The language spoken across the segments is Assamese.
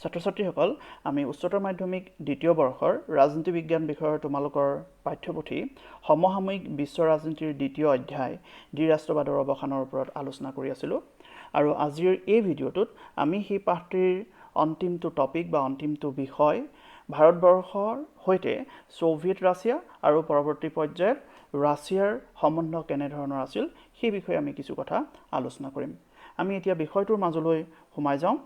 ছাত্ৰ ছাত্ৰীসকল, আমি উচ্চতৰ মাধ্যমিক দ্বিতীয় বৰ্ষৰ ৰাজনীতি বিজ্ঞান বিষয়ৰ তোমালোকৰ পাঠ্যপুথি সমসাময়িক বিশ্ব ৰাজনীতিৰ দ্বিতীয় অধ্যায় দ্বিৰাষ্ট্ৰবাদৰ অৱসানৰ ওপৰত আলোচনা কৰি আছিলোঁ। আৰু আজিৰ এই ভিডিঅ'টোত আমি সেই পাঠটিৰ অন্তিমটো টপিক বা অন্তিমটো বিষয় ভাৰতবৰ্ষৰ সৈতে ছোভিয়েট ৰাছিয়া আৰু পৰৱৰ্তী পৰ্যায়ত ৰাছিয়াৰ সম্বন্ধ কেনেধৰণৰ আছিল, সেই বিষয়ে আমি কিছু কথা আলোচনা কৰিম। আমি এতিয়া বিষয়টোৰ মাজলৈ সোমাই যাওঁ।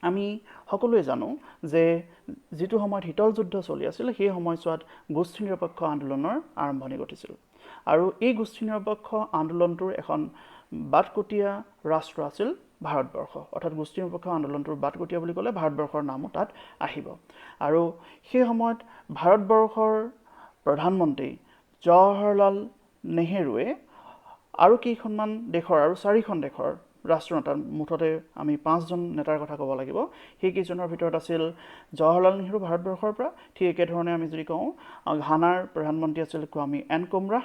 আমি সকলোৱে জানো যে যিটো সময়ত শীতল যুদ্ধ চলি আছিল, সেই সময়ছোৱাত গোষ্ঠী নিৰপেক্ষ আন্দোলনৰ আৰম্ভণি ঘটিছিল আৰু এই গোষ্ঠী নিৰপেক্ষ আন্দোলনটোৰ এখন বাটকটীয়া ৰাষ্ট্ৰ আছিল ভাৰতবৰ্ষ। অৰ্থাৎ গোষ্ঠী নিৰপেক্ষ আন্দোলনটোৰ বাটকটীয়া বুলি ক'লে ভাৰতবৰ্ষৰ নামো তাত আহিব। আৰু সেই সময়ত ভাৰতবৰ্ষৰ প্ৰধানমন্ত্ৰী জৱাহৰলাল নেহেৰুৱে আৰু কেইখনমান দেশৰ আৰু চাৰিখন দেশৰ ৰাষ্ট্ৰনেতা, মুঠতে আমি পাঁচজন নেতাৰ কথা ক'ব লাগিব। সেইকেইজনৰ ভিতৰত আছিল জৱাহৰলাল নেহেৰু ভাৰতবৰ্ষৰ পৰা। ঠিক একেধৰণে আমি যদি কওঁ, ঘানাৰ প্ৰধানমন্ত্ৰী আছিল কোৱামি এনকোমৰাহ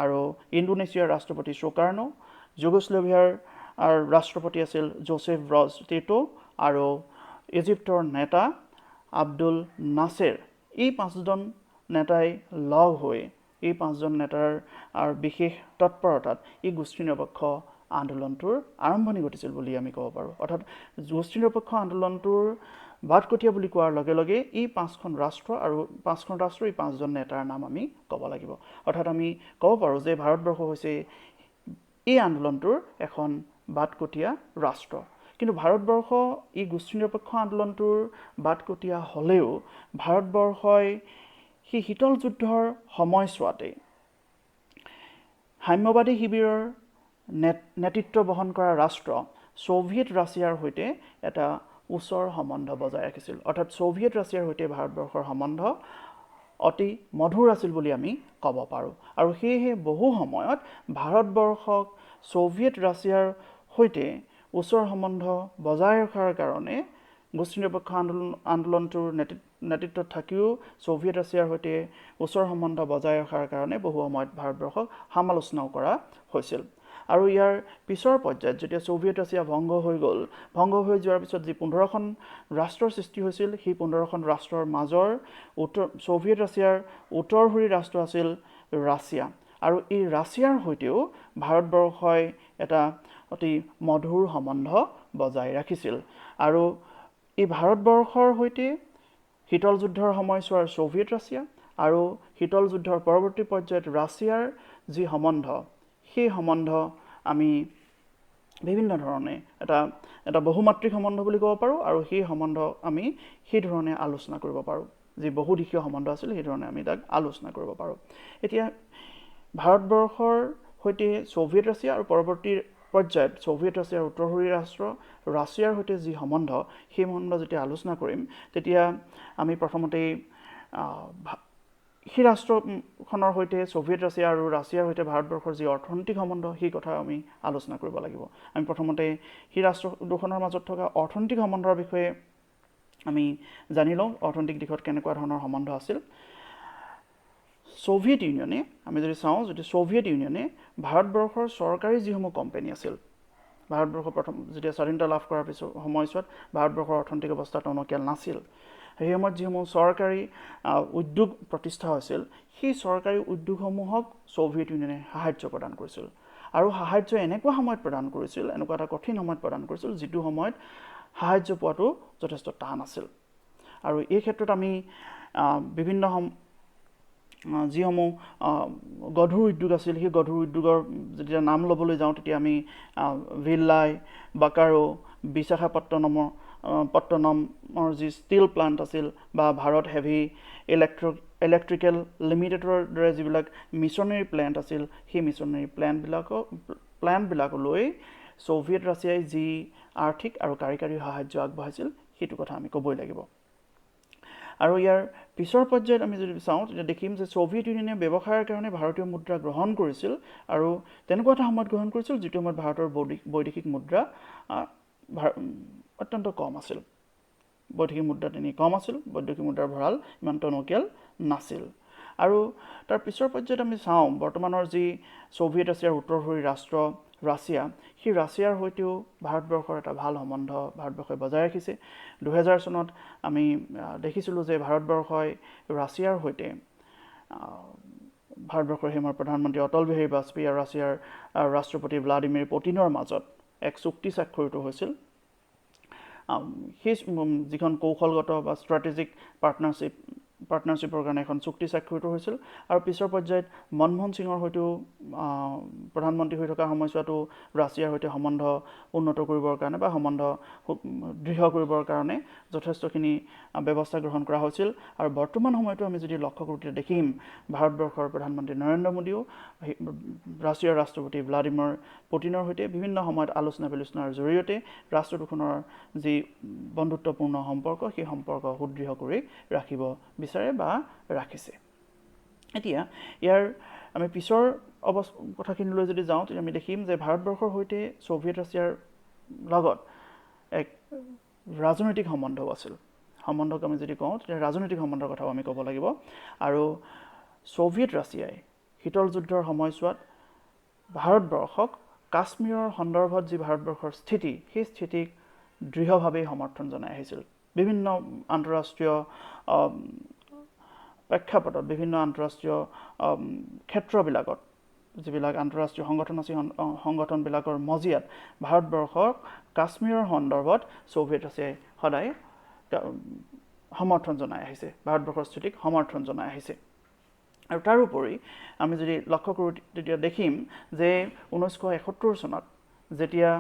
আৰু ইণ্ডোনেছিয়াৰ ৰাষ্ট্ৰপতি সুকাৰ্ণো, যুগোশ্লেভিয়াৰ ৰাষ্ট্ৰপতি আছিল জোচেফ ব্ৰজ টিটো আৰু ইজিপ্তৰ নেতা আব্দুল নাছেৰ। এই পাঁচজন নেতাই লগ হৈ, এই পাঁচজন নেতাৰ বিশেষ তৎপৰতাত এই গোষ্ঠী নিৰপেক্ষ আন্দোলনটোৰ আৰম্ভণি ঘটিছিল বুলি আমি ক'ব পাৰোঁ। অৰ্থাৎ গোষ্ঠী নিৰপেক্ষ আন্দোলনটোৰ বাটকটীয়া বুলি কোৱাৰ লগে লগে এই পাঁচখন ৰাষ্ট্ৰ আৰু পাঁচখন ৰাষ্ট্ৰৰ এই পাঁচজন নেতাৰ নাম আমি ক'ব লাগিব। অৰ্থাৎ আমি ক'ব পাৰোঁ যে ভাৰতবৰ্ষ হৈছে এই আন্দোলনটোৰ এখন বাটকটীয়া ৰাষ্ট্ৰ। কিন্তু ভাৰতবৰ্ষ এই গোষ্ঠী নিৰপেক্ষ আন্দোলনটোৰ বাটকটীয়া হ'লেও ভাৰতবৰ্ষই সেই শীতল যুদ্ধৰ সময়ছোৱাতেই সাম্যবাদী শিবিৰৰ নেতৃত্ব বহন কৰা ৰাষ্ট্ৰ ছোভিয়েট ৰাছিয়াৰ সৈতে এটা ওচৰ সম্বন্ধ বজাই ৰাখিছিল। অৰ্থাৎ ছোভিয়েট ৰাছিয়াৰ সৈতে ভাৰতবৰ্ষৰ সম্বন্ধ অতি মধুৰ আছিল বুলি আমি ক'ব পাৰোঁ। আৰু সেয়েহে বহু সময়ত ভাৰতবৰ্ষক ছোভিয়েট ৰাছিয়াৰ সৈতে ওচৰ সম্বন্ধ বজাই ৰখাৰ কাৰণে গোষ্ঠী নিৰপেক্ষ আন্দোলনটোৰ নেতৃত্বত থাকিও ছোভিয়েট ৰাছিয়াৰ সৈতে ওচৰ সম্বন্ধ বজাই ৰখাৰ কাৰণে বহু সময়ত ভাৰতবৰ্ষক সমালোচনাও কৰা হৈছিল। আৰু ইয়াৰ পিছৰ পৰ্যায়ত যেতিয়া ছোভিয়েট ৰাছিয়া ভংগ হৈ গ'ল, ভংগ হৈ যোৱাৰ পিছত যি 15খন ৰাষ্ট্ৰৰ সৃষ্টি হৈছিল, সেই 15খন ৰাষ্ট্ৰৰ মাজৰ উত্তৰ ছোভিয়েট ৰাছিয়াৰ উত্তৰসূৰী ৰাষ্ট্ৰ আছিল ৰাছিয়া। আৰু এই ৰাছিয়াৰ সৈতেও ভাৰতবৰ্ষই এটা অতি মধুৰ সম্বন্ধ বজাই ৰাখিছিল। আৰু এই ভাৰতবৰ্ষৰ সৈতে শীতল যুদ্ধৰ সময়ছোৱাৰ ছোভিয়েট ৰাছিয়া আৰু শীতল যুদ্ধৰ পৰৱৰ্তী পৰ্যায়ত ৰাছিয়াৰ যি সম্বন্ধ, সেই সম্বন্ধ আমি বিভিন্ন ধৰণে এটা এটা বহুমাত্ৰিক সম্বন্ধ বুলি ক'ব পাৰোঁ। আৰু সেই সম্বন্ধ আমি সেই ধৰণে আলোচনা কৰিব পাৰোঁ, যি বহুদিশীয় সম্বন্ধ আছিল সেই ধৰণে আমি তাক আলোচনা কৰিব পাৰোঁ। এতিয়া ভাৰতবৰ্ষৰ সৈতে ছোভিয়েট ৰাছিয়া আৰু পৰৱৰ্তী পৰ্যায়ত ছোভিয়েট ৰাছিয়াৰ উত্তৰসূৰী ৰাষ্ট্ৰ ৰাছিয়াৰ সৈতে যি সম্বন্ধ, সেই সম্বন্ধ যেতিয়া আলোচনা কৰিম তেতিয়া আমি প্ৰথমতেই সেই ৰাষ্ট্ৰখনৰ সৈতে ছোভিয়েট ৰাছিয়া আৰু ৰাছিয়াৰ সৈতে ভাৰতবৰ্ষৰ যি অৰ্থনৈতিক সম্বন্ধ, সেই কথা আমি আলোচনা কৰিব লাগিব। আমি প্ৰথমতে সেই ৰাষ্ট্ৰ দুখনৰ মাজত থকা অৰ্থনৈতিক সম্বন্ধৰ বিষয়ে আমি জানি লওঁ, অৰ্থনৈতিক দিশত কেনেকুৱা ধৰণৰ সম্বন্ধ আছিল। ছোভিয়েট ইউনিয়নে, আমি যদি চাওঁ, যদি ছোভিয়েট ইউনিয়নে ভাৰতবৰ্ষৰ চৰকাৰী যিসমূহ কোম্পানী আছিল, ভাৰতবৰ্ষ প্ৰথম যেতিয়া স্বাধীনতা লাভ কৰাৰ পিছত সময়ছোৱাত ভাৰতবৰ্ষৰ অৰ্থনৈতিক অৱস্থা টনকিয়াল নাছিল, সেই সময়ত যিসমূহ চৰকাৰী উদ্যোগ প্ৰতিষ্ঠা হৈছিল, সেই চৰকাৰী উদ্যোগসমূহক ছোভিয়েট ইউনিয়নে সাহাৰ্য প্ৰদান কৰিছিল। আৰু সাহাৰ্য এনেকুৱা সময়ত প্ৰদান কৰিছিল, এনেকুৱা এটা কঠিন সময়ত প্ৰদান কৰিছিল যিটো সময়ত সাহাৰ্য পোৱাটো যথেষ্ট টান আছিল। আৰু এই ক্ষেত্ৰত আমি বিভিন্ন যিসমূহ গধুৰ উদ্যোগ আছিল, সেই গধুৰ উদ্যোগৰ যেতিয়া নাম ল'বলৈ যাওঁ তেতিয়া আমি ভিল্লাই, বাকাৰো, বিশাখাপট্টনমৰ পট্টনমৰ যি ষ্টীল প্লাণ্ট আছিল বা ভাৰত হেভি ইলেক্ট্ৰিকেল লিমিটেডৰ দৰে যিবিলাক মিছনেৰী প্লেণ্ট আছিল, সেই মিছনেৰী প্লেণ্টবিলাকলৈ ছোভিয়েট ৰাছিয়াই যি আৰ্থিক আৰু কাৰিকৰী সাহাৰ্য আগবঢ়াইছিল, সেইটো কথা আমি ক'বই লাগিব। আৰু ইয়াৰ পিছৰ পৰ্যায়ত আমি যদি চাওঁ তেতিয়া দেখিম যে ছোভিয়েট ইউনিয়নে ব্যৱসায়ৰ কাৰণে ভাৰতীয় মুদ্ৰা গ্ৰহণ কৰিছিল আৰু তেনেকুৱা এটা সময়ত গ্ৰহণ কৰিছিল যিটো সময়ত ভাৰতৰ বৈদেশিক মুদ্ৰা অত্যন্ত কম আছিল, বৈদেশিক মুদ্ৰা তেনেই কম আছিল, বৈদেশিক মুদ্ৰাৰ ভঁৰাল ইমান টনকিয়াল নাছিল। আৰু তাৰ পিছৰ পৰ্যায়ত আমি চাওঁ বৰ্তমানৰ যি ছোভিয়েট ৰাছিয়াৰ উত্তৰসূৰী ৰাষ্ট্ৰ ৰাছিয়া, সেই ৰাছিয়াৰ সৈতেও ভাৰতবৰ্ষৰ এটা ভাল সম্বন্ধ ভাৰতবৰ্ষই বজাই ৰাখিছে। 2000 চনত আমি দেখিছিলোঁ যে ভাৰতবৰ্ষই ৰাছিয়াৰ সৈতে, ভাৰতবৰ্ষৰ সেই সময়ৰ প্ৰধানমন্ত্ৰী অটল বিহাৰী বাজপেয়ী আৰু ৰাছিয়াৰ ৰাষ্ট্ৰপতি ভ্লাডিমিৰ পুটিনৰ মাজত এক চুক্তি স্বাক্ষৰিত হৈছিল। সেই যিখন কৌশলগত বা ষ্ট্ৰেটেজিক পাৰ্টনাৰশ্বিপৰ কাৰণে এখন চুক্তি স্বাক্ষৰিত হৈছিল। আৰু পিছৰ পৰ্যায়ত মনমোহন সিঙৰ সৈতেও প্ৰধানমন্ত্ৰী হৈ থকা সময়ছোৱাতো ৰাছিয়াৰ সৈতে সম্বন্ধ উন্নত কৰিবৰ কাৰণে বা সম্বন্ধ দৃঢ় কৰিবৰ কাৰণে যথেষ্টখিনি ব্যৱস্থা গ্ৰহণ কৰা হৈছিল। আৰু বৰ্তমান সময়তো আমি যদি লক্ষ্য কৰোঁ, তেতিয়া দেখিম ভাৰতবৰ্ষৰ প্ৰধানমন্ত্ৰী নৰেন্দ্ৰ মোদীয়েও ৰাছিয়াৰ ৰাষ্ট্ৰপতি ভ্লাডিমিৰ পুটিনৰ সৈতে বিভিন্ন সময়ত আলোচনা বিলোচনাৰ জৰিয়তে ৰাষ্ট্ৰ দুখনৰ যি বন্ধুত্বপূৰ্ণ সম্পৰ্ক, সেই সম্পৰ্ক সুদৃঢ় কৰি ৰাখিব বিচাৰে বা ৰাখিছে। এতিয়া ইয়াৰ আমি পিছৰ কথাখিনিলৈ যদি যাওঁ, তেতিয়া আমি দেখিম যে ভাৰতবৰ্ষৰ সৈতে ছোভিয়েট ৰাছিয়াৰ লগত এক ৰাজনৈতিক সম্বন্ধও আছিল। সম্বন্ধক আমি যদি কওঁ, তেতিয়া ৰাজনৈতিক সম্বন্ধৰ কথাও আমি ক'ব লাগিব। আৰু ছোভিয়েট ৰাছিয়াই শীতল যুদ্ধৰ সময়ছোৱাত ভাৰতবৰ্ষক কাশ্মীৰৰ সন্দৰ্ভত যি ভাৰতবৰ্ষৰ স্থিতি, সেই স্থিতিক দৃঢ়ভাৱেই সমৰ্থন জনাই আহিছিল। বিভিন্ন আন্তঃৰাষ্ট্ৰীয় প্ৰেক্ষাপটত, বিভিন্ন আন্তঃৰাষ্ট্ৰীয় ক্ষেত্ৰবিলাকত, যিবিলাক আন্তঃৰাষ্ট্ৰীয় সংগঠন আছে, সংগঠনবিলাকৰ মজিয়াত ভাৰতবৰ্ষক কাশ্মীৰৰ সন্দৰ্ভত ছোভিয়েট ৰাছিয়াই সদায় সমৰ্থন জনাই আহিছে, ভাৰতবৰ্ষৰ স্থিতিক সমৰ্থন জনাই আহিছে। আৰু তাৰোপৰি আমি যদি লক্ষ্য কৰোঁ, তেতিয়া দেখিম যে 1971 চনত যেতিয়া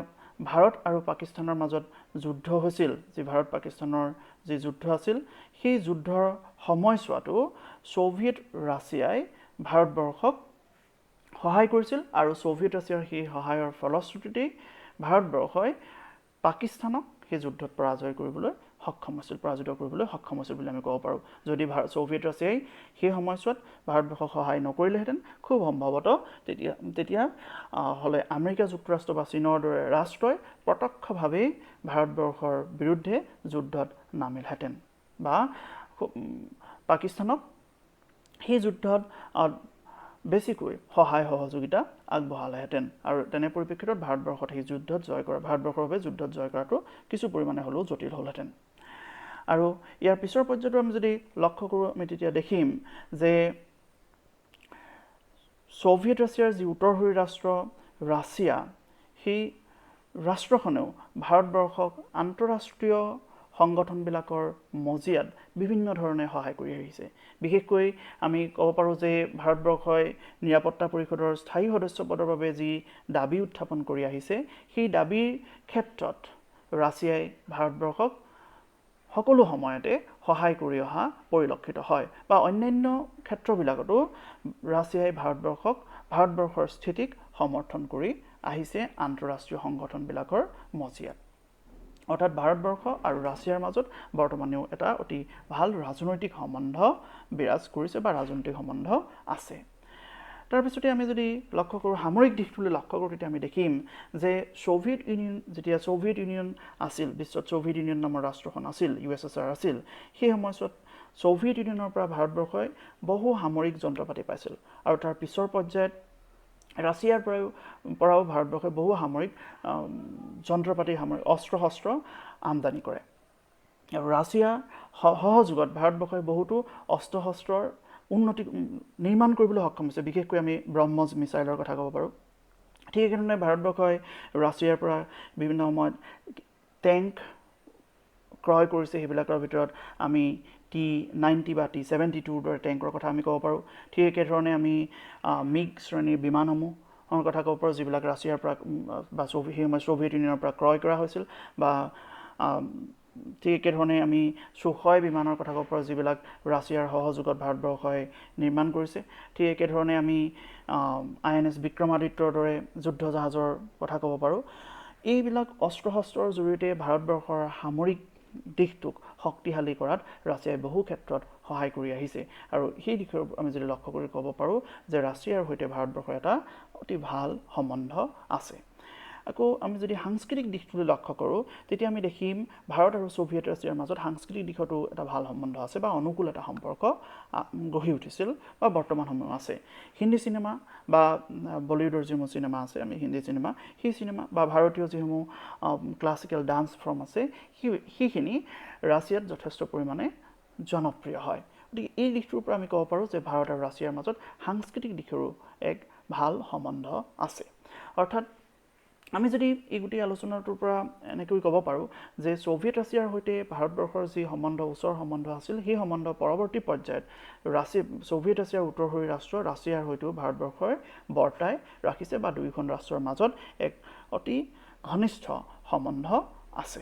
ভাৰত আৰু পাকিস্তানৰ মাজত যুদ্ধ হৈছিল, যি ভাৰত পাকিস্তানৰ যি যুদ্ধ আছিল, সেই যুদ্ধৰ সময়ছোৱাতো ছোভিয়েট ৰাছিয়াই ভাৰতবৰ্ষক সহায় কৰিছিল। আৰু ছোভিয়েট ৰাছিয়াৰ সেই সহায়ৰ ফলশ্ৰুতিতেই ভাৰতবৰ্ষই পাকিস্তানক সেই যুদ্ধত পৰাজয় কৰিবলৈ সক্ষম হৈছিল, পৰাজিত কৰিবলৈ সক্ষম হৈছিল বুলি আমি ক'ব পাৰোঁ। যদি ছোভিয়েট ৰাছিয়াই সেই সময়ছোৱাত ভাৰতবৰ্ষক সহায় নকৰিলেহেঁতেন, খুব সম্ভৱতঃ তেতিয়া হ'লে আমেৰিকা যুক্তৰাষ্ট্ৰ বা চীনৰ দৰে ৰাষ্ট্ৰই প্ৰত্যক্ষভাৱেই ভাৰতবৰ্ষৰ বিৰুদ্ধে যুদ্ধত নামিলহেঁতেন বা পাকিস্তানক সেই যুদ্ধত বেছিকৈ সহায় সহযোগিতা আগবঢ়ালেহেঁতেন। আৰু তেনে পৰিপ্ৰেক্ষিতত ভাৰতবৰ্ষত সেই যুদ্ধত জয় কৰা, ভাৰতবৰ্ষৰ বাবে যুদ্ধত জয় কৰাটো কিছু পৰিমাণে হ'লেও জটিল হ'লহেঁতেন। আৰু ইয়াৰ পিছৰ পৰ্যায়তো আমি যদি লক্ষ্য কৰোঁ, আমি তেতিয়া দেখিম যে ছোভিয়েট ৰাছিয়াৰ যি উত্তৰসূৰী ৰাষ্ট্ৰ ৰাছিয়া, সেই ৰাষ্ট্ৰখনেও ভাৰতবৰ্ষক আন্তঃৰাষ্ট্ৰীয় সংগঠনবিলাকৰ মজিয়াত বিভিন্ন ধৰণে সহায় কৰি আহিছে। বিশেষকৈ আমি ক'ব পাৰোঁ যে ভাৰতবৰ্ষই নিৰাপত্তা পৰিষদৰ স্থায়ী সদস্য পদৰ বাবে যি দাবী উত্থাপন কৰি আহিছে, সেই দাবীৰ ক্ষেত্ৰত ৰাছিয়াই ভাৰতবৰ্ষক সকলো সময়তে সহায় কৰি অহা পৰিলক্ষিত হয়, বা অন্যান্য ক্ষেত্ৰবিলাকতো ৰাছিয়াই ভাৰতবৰ্ষৰ স্থিতিক সমৰ্থন কৰি আহিছে আন্তঃৰাষ্ট্ৰীয় সংগঠনবিলাকৰ মজিয়াত। অৰ্থাৎ ভাৰতবৰ্ষ আৰু ৰাছিয়াৰ মাজত বৰ্তমানেও এটা অতি ভাল ৰাজনৈতিক সম্বন্ধ বিৰাজ কৰিছে বা ৰাজনৈতিক সম্বন্ধ আছে। তাৰপিছতে আমি যদি লক্ষ্য কৰোঁ, সামৰিক দিশটোলৈ লক্ষ্য কৰোঁ, তেতিয়া আমি দেখিম যে ছোভিয়েট ইউনিয়ন, যেতিয়া ছোভিয়েট ইউনিয়ন আছিল, বিশ্বত ছোভিয়েট ইউনিয়ন নামৰ ৰাষ্ট্ৰখন আছিল, USSR আছিল, সেই সময়ছোৱাত ছোভিয়েট ইউনিয়নৰ পৰা ভাৰতবৰ্ষই বহু সামৰিক যন্ত্ৰপাতি পাইছিল। আৰু তাৰ পিছৰ পৰ্যায়ত ৰাছিয়াৰ পৰাও ভাৰতবৰ্ষই বহু সামৰিক যন্ত্ৰপাতি, সামৰিক অস্ত্ৰ শস্ত্ৰ আমদানি কৰে। আৰু ৰাছিয়াৰ সহযোগত ভাৰতবৰ্ষই বহুতো অস্ত্ৰ শস্ত্ৰৰ উন্নতি নিৰ্মাণ কৰিবলৈ সক্ষম হৈছে। বিশেষকৈ আমি ব্ৰহ্মছ মিছাইলৰ কথা ক'ব পাৰোঁ। ঠিক একেধৰণে ভাৰতবৰ্ষই ৰাছিয়াৰ পৰা বিভিন্ন সময়ত টেংক ক্ৰয় কৰিছে। সেইবিলাকৰ ভিতৰত আমি T-90 বা T-72ৰ দৰে টেংকৰ কথা আমি ক'ব পাৰোঁ। ঠিক একেধৰণে আমি মিগ শ্ৰেণীৰ বিমানসমূহৰ কথা ক'ব পাৰোঁ, যিবিলাক ৰাছিয়াৰ পৰা বা সেই সময়ত ছোভিয়েট ইউনিয়নৰ পৰা ক্ৰয় কৰা হৈছিল। বা ঠিক একেধৰণে আমি চুখয় বিমানৰ কথা ক'ব পাৰোঁ, যিবিলাক ৰাছিয়াৰ সহযোগত ভাৰতবৰ্ষই নিৰ্মাণ কৰিছে। ঠিক একেধৰণে আমি INS বিক্ৰমাদিত্যৰ দৰে যুদ্ধ জাহাজৰ কথা ক'ব পাৰোঁ। এইবিলাক অস্ত্ৰ শস্ত্ৰৰ জৰিয়তে ভাৰতবৰ্ষৰ সামৰিক দিশটোক শক্তিশালী কৰাত ৰাছিয়াই বহু ক্ষেত্ৰত সহায় কৰি আহিছে। আৰু সেই দিশৰ আমি যদি লক্ষ্য কৰি ক'ব পাৰোঁ যে ৰাছিয়াৰ সৈতে ভাৰতবৰ্ষৰ এটা অতি ভাল সম্বন্ধ আছে। আকৌ আমি যদি সাংস্কৃতিক দিশটোলৈ লক্ষ্য কৰোঁ, তেতিয়া আমি দেখিম ভাৰত আৰু ছোভিয়েট ৰাছিয়াৰ মাজত সাংস্কৃতিক দিশতো এটা ভাল সম্বন্ধ আছে বা অনুকূল এটা সম্পৰ্ক গঢ়ি উঠিছিল বা বৰ্তমান সময়ো আছে। হিন্দী চিনেমা বা বলিউডৰ যিসমূহ চিনেমা আছে, আমি হিন্দী চিনেমা, সেই চিনেমা বা ভাৰতীয় যিসমূহ ক্লাছিকেল ডান্স ফৰ্ম আছে, সেইখিনি ৰাছিয়াত যথেষ্ট পৰিমাণে জনপ্ৰিয় হয়। গতিকে এই দিশটোৰ পৰা আমি ক'ব পাৰোঁ যে ভাৰত আৰু ৰাছিয়াৰ মাজত সাংস্কৃতিক দিশৰো এক ভাল সম্বন্ধ আছে। অৰ্থাৎ আমি যদি এই গোটেই আলোচনাটোৰ পৰা এনেকৈ ক'ব পাৰোঁ যে ছোভিয়েট ৰাছিয়াৰ সৈতে ভাৰতবৰ্ষৰ যি সম্বন্ধ, ওচৰ সম্বন্ধ আছিল, সেই সম্বন্ধ পৰৱৰ্তী পৰ্যায়ত ছোভিয়েট ৰাছিয়াৰ উত্তৰসূৰী ৰাষ্ট্ৰ ৰাছিয়াৰ সৈতেও ভাৰতবৰ্ষই বৰ্তাই ৰাখিছে বা দুয়োখন ৰাষ্ট্ৰৰ মাজত এক অতি ঘনিষ্ঠ সম্বন্ধ আছে।